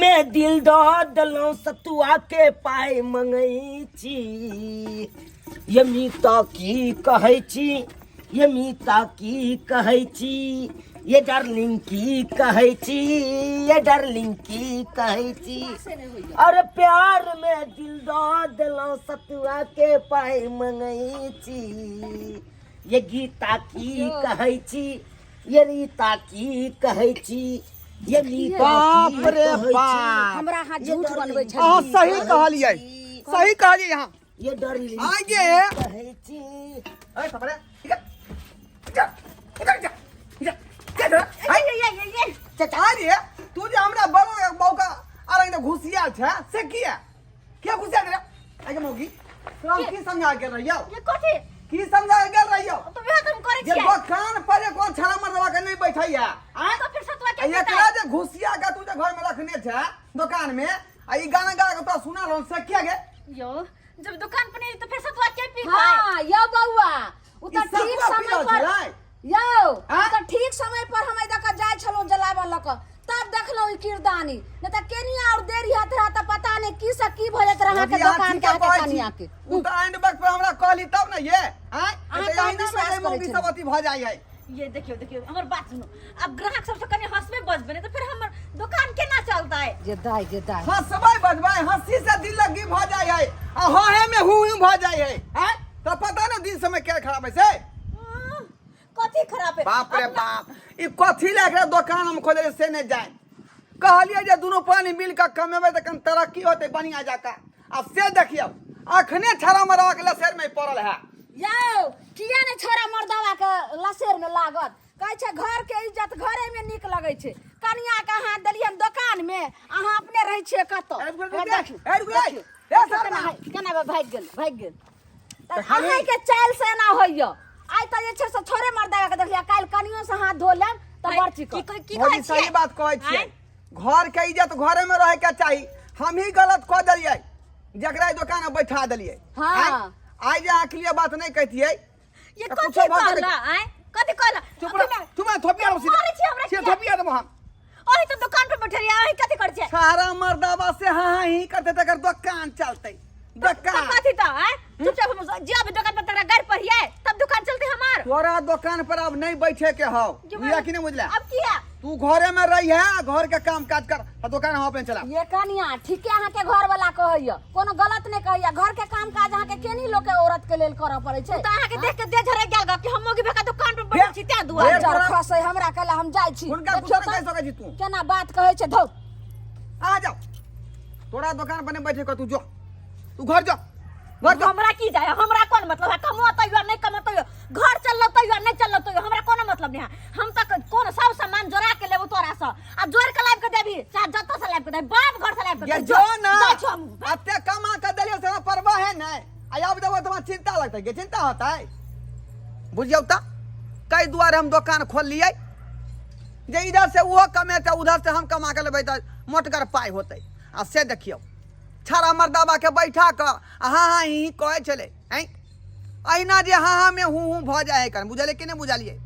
में दिल दऽ देलहुँ सतुआ के पाइ मंगै छी। ये मीता की कहै छी, ये मीता की कहै छी, ये डार्लिंग की कहै छी, ये डार्लिंग की कहै छी। अरे प्यार में दिल दऽ देलहुँ सतुआ के पाइ मंगै छी। ये गीता की कहै छी, ये रीता की कहै छी, ये मीता बाप की रे कहै छी। बाप। हमरा अहाँ ये झूठ डार्लिंग बनबै छलियै। अहाँ सही कहलियै, सही कहलियै अहाँ। ये डार्लिंग आगे। कहै छी। अरे बाप रे, इधर, इधर, इधर, इधर, इधर, इधर, ये, ये, ये, ये। चाचा रे, तू जे हमरा बड़ो बौका अरे इधर घुसिया छै से किया किया घुसिया रे? आगे मौगी, तोरा हम की समझा गेल रहियौ? ये कथी? की समझा गेल रहियौ? तो वएह तऽ हम करै जे छियै। दोकान पर एको छड़ा मरदवा के नहीं बैठैया। आँय? तो फिर सतुआ के आ एकरा जे घुसिया के तू जे घर में रखने छै दोकान में, आ ई गाना गा के तोरा सुना रहल से किया गे? यो जब दुकान पर नहीं तो फिर सतुआ के पी हाँ यौ बौआ, उ ई तऽ ठीक सतुआ समय पी रहल पर छलै? यौ, उ आँय? तऽ ठीक समय पर हम एहि दऽ कऽ जाइ छलहुँ जलावन लऽ कऽ, तब देखलहुँ ई किरदानी। नहि तऽ केनिया और देरी होत रहा तऽ पता नहि की से की भऽ जाइत रहा अहाँके मोदी, अहाँ दोकान के ठीके अहाँके कहै छी। कनिया के। उ तऽ ऐन वक्त पर हमरा कहली तब ने ये। आँय? अहाँ तऽ कहाँ अहिना विश्वास मे करै मौगी छलियै? सब अथी भऽ जाइ है। ये देखियो देखियो, हमर बात सुनो। अब ग्राहक सबसे कनि हंसबे बजबे नहीं तो फिर हमर दुकान केना चलतै? जे दाइ, जे दाइ। हंसबै बजबै, हंसी से दिल लगी भऽ जाइ है आ हहे में हु हु भऽ जाइ है। आँय? तऽ पता ने दिन समय के खराब है से। हाँ, कथी खराब है? बाप रे बाप, ई कथी लए एकरा दोकान हम खोजले से नहि जाय। कहलियै जे दुनू प्राणी मिल कऽ कमेबै तऽ कनि तरक्की होतै बढ़िआँ जकाँ। आब से देखियौ अखने छड़ा मरवा के लसेर में पड़ल है। यौ किया नहि छोड़ा मर्दावा के लसेर में लागत? कहै छै घर के इज्जत घरे में नीक लगै छै। कनिया के अहाँ देलियन दोकान में, अहाँ अपने रहै छियै कतौ? ए, रुक, रुक, हे, देखियौ, ए, रुक, देखियौ, ए, देखियौ सरदार। केना भागि गेल, भागि गेल। तऽ तऽ खाली- अहाँके चालि से एना होइया। आइ तऽ जे छै से छोड़े मर्दावा के देखलियै, काल्हि कनियो से हाथ धो लेब तऽ बड़ चिकन। की भौजी, कहै छियै? सही बात कहै छियै। आँय? घर के इज्जत घरे में रहे के चाही। हम ही गलत कऽ देलियै जकरा ई दोकान में बैठा देलियै। हाँ। आँय? आइ जे अहाँ के लिए बात नहीं कहतियै, ये तऽ कथी कुछो भऽ सकै कहला? आँय? कथी कहला? चुप रह, अभी चुप रह, थोपिया देबो सीधे। मारै छी हमरा सीधे किया? थोपिया देबो हम। ओही तऽ दुकान पर बैठल रहियै, अहीं कथी करै छियै? सारा मर्दाबा से हाँ हाँ ही करते तकर दुकान चलते। तब दुकान। कथी तऽ, आँय? चुपचाप हम जाब दुकान पर तोरा गारि पढ़ियै, तब दुकान चलते हमार। तोरा दुकान पर अब नहीं बैठे के हौ, बुझला कि नहीं बुझला? अब किया? तू घरे में रही है, घर के काम काज कर, आ दुकान हम अपने चला। ये कनिया ठीके अहाँ के घर वाला कहैया, कोनो गलत नहीं कहैया। घर के काम काज अहाँ के केनी लोग के औरत के लेल करऽ पड़ै छै। तऽ अहाँ के देख के देह झरक गेल ग कि हम मोगी भेका दुकान पर बैठल छी तें दुआरे। हे, जर खसै हमरा कहला हम जाइ छी। हुनका देखियौ कुछो नहि तऽ कहि सकै छी तू। केना बात कहै छै, धौ। आ जाओ, तोरा दुकान पर नहीं बैठे के, तू जो, तू घर जो, घर जो। हमरा की जाय, हमरा कोन मतलब है? कमो तैयो नहीं कमो तैयो, घर चललो तैयो नहीं चललो तैयो, हमरा कोनो मतलब नहीं है। हम तक कोन सब सामान जोड़ा के लेबो तोरा से, आ जोड़ के लाइब के देबी, चाहे जतऽ से लाइब के देबी, बाप घर से लाइब के ये देबी। जो ना, जाइ छौ हम। अते कमा के देलियो से हमरा परवाह है नहीं। आ अब देबो तो चिंता लगतै, के चिंता होतै? बुझियौ तऽ कई दुआरे हम दोकान खोललियै जे इधर से ओहो कमेतै, उधर से हम कमा के लेबै तऽ मोटगर पाइ होतै। आ से देखियौ छड़ा मर्दाबा के बैठा कऽ आ हाँ हाँ ही ही कहै छलै। आँय, अहिना जे हाँ हाँ में हूँ हूँ भऽ जाइ है, बुझलियै कि नहि बुझलियै?